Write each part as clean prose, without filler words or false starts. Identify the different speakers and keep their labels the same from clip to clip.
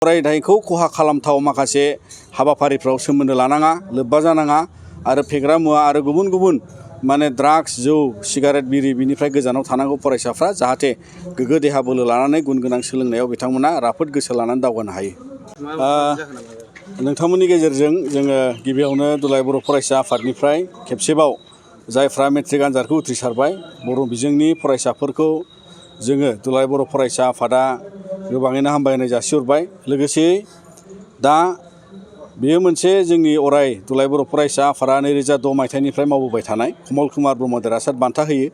Speaker 1: फरायनायखौ खहा खालामथाव माखासे हाबाफारिफ्राव सोमोन्दो लानाङा, लोब्बा जानाङा आरो फेग्रा मुवा आरो गुबुन गुबुन माने ड्राग्स, जौ, सिगारेट, बिरि बिनिफ्राय गोजानाव थानांगौ फरायसाफ्रा जाहाथे गोग्गो देहा बोलो लानानै गुन गोनां सोलोंनायाव बिथांमोना राफोद गोसो लानानै दावगानो हायो। नोंथांमोननि गेजेरजों जोङो गिबियावनो दुलाराय बर' फरायसा आफादनिफ्राय खेबसेबाव जायफ्रा मेट्रिक आनजादखौ उथ्रिसारबाय बर' बिजोंनि फरायसाफोरखौ जोङो दुलाराय बर' फरायसा आफादा गोबाङैनो हामबायनाय जासिहरबाय। लोगोसे दा बेयो मोनसे जोंनि अराय दुलाराय बर' फरायसा आफादा 2006 मायथाइनिफ्राय मावबोबाय थानाय कमल कुमार ब्रह्म देरहासार बान्था होयो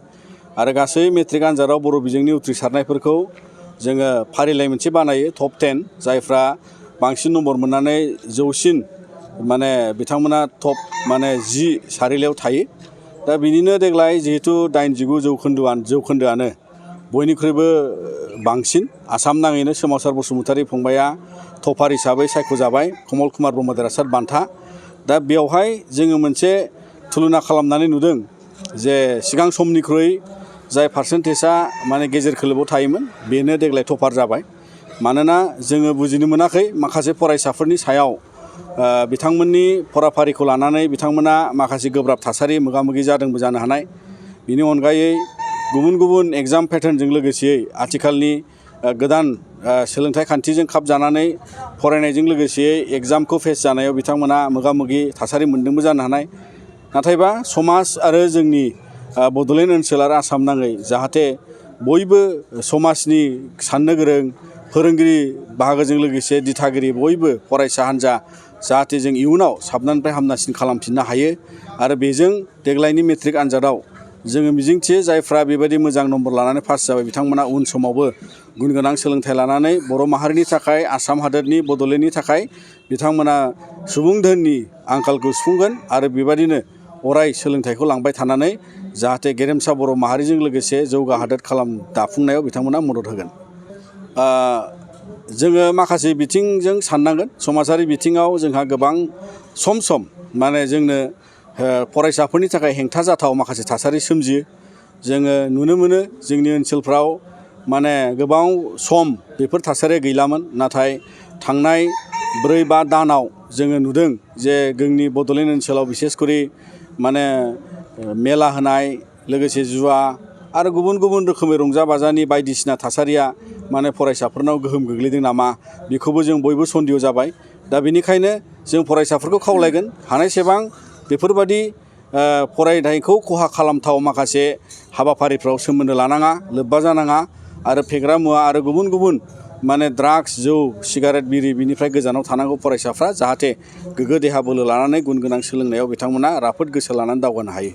Speaker 1: आरो गासै मेट्रिक आनजादाव बर' बिजोंनि उथ्रिसारनायफोरखौ जोङो फारिलाइ मोनसे बानायो टप 10 जायफ्रा बांसिन नम्बर मोननानै जौसिन माने बिथांमोना टप 10 सारिलायाव थायो। दा बिनिनो देग्लाय जिहेतु 89 जौखोन्दोआनो बयनिख्रुइबो बांसिन आसाम नाङैनो सोमावसार बसुमतारी फंबाया टपार हिसाबै सायख'जाबाय कमल कुमार ब्रह्म देरहासार बान्था। दा बेवहाय जोङो मोनसे थुलुना खालामनानै नुदों जे सिगां समनिख्रुइ जाय पार्सेन्टेजआ माने गेजेर खोलोबाव थायोमोन बेनो देग्लाय टपार जाबाय। मानोना जोङो बुजिनो मोनाखै माखासे फरायसाफोरनि सायाव बिथांमोननि फराफारिखौ लानानै बिथांमोना माखासे गोब्राब थासारि मोगा मोगि जादोंबो जानो हानाय। बिनि अनगायै गुबुन गुबुन एग्जाम पेटार्नजों लोगोसेयै आथिखालनि गोदान सोलोंथाइ खान्थिजों खाब जानानै फरायनायजों लोगोसेयै एग्जामखौ फेस जानायाव बिथांमोना मोगा मोगि थासारि मोन्दोंबो जानो हानाय। नाथायबा समाज आरो जोंनि बड'लेण्ड ओनसोल आरो आसाम नाङै जाहाथे बयबो समाजनि साननो गोरों फोरोंगिरि बाहागोजों लोगोसे दिथागिरि बयबो फरायसा हान्जा जाहाथे जों इयुनाव साबनानिफ्राय हामनासिन खालामफिननो हायो आरो बेजों देग्लायनि मेट्रिक आनजादाव जोङो मिजिंथियो जायफ्रा बेबायदि मोजां नम्बर लानानै पास जाबाय बिथांमोना उन समावबो गुन गोनां सोलोंथाइ लानानै बर' माहारिनि थाखाय आसाम हादोरनि बड'लेण्डनि थाखाय बिथांमोना सुबुं धोननि आंखालखौ सुफुंगोन आरो बेबायदिनो अराय सोलोंथाइखौ लांबाय थानानै जाहाथे गेरेमसा बर' माहारिजों लोगोसे जौगा हादोर दाफुंनायाव बिथांमोना मदद होगोन। जोङो माखासे बिथिंजों साननांगोन। समाजारि बिथिङाव जोंहा गोबां सम माने जोंनो फरायसाफोरनि थाखाय हेंथा जाथाव माखासे थासारि सोमजियो। जोङो नुनो मोनो जोंनि ओनसोलफ्राव माने गोबां सम बेफोर थासारिया गैलामोन। नाथाय थांनाय 4-5 दानाव जोङो नुदों जे जोंनि बड'लेण्ड ओनसोलाव बिसेसकरि माने मेला होनाय लोगोसे जुवा आरो गुबुन गुबुन रोखोमै रंजा बाजानि बायदिसिना थासारिया माने फरायसाफोरनाव गोहोम गोग्लैदों नामा बेखौबो जों बयबो सन्देह जाबाय। दा बेनिखायनो जों फरायसाफोरखौ खावलायगोन हानायसेबां बेफोरबादि फरायनायखौ खहा खालामथाव माखासे हाबाफारिफ्राव सोमोन्दो लानाङा, लोब्बा जानाङा आरो फेग्रा मुवा आरो गुबुन गुबुन माने ड्राग्स, जौ, सिगारेट, बिरि बिनिफ्राय गोजानाव थानांगौ फरायसाफ्रा जाहाथे गोग्गो देहा बोलो लानानै गुन गोनां सोलोंनायाव बिथांमोना राफोद गोसो लानानै दावगानो हायो।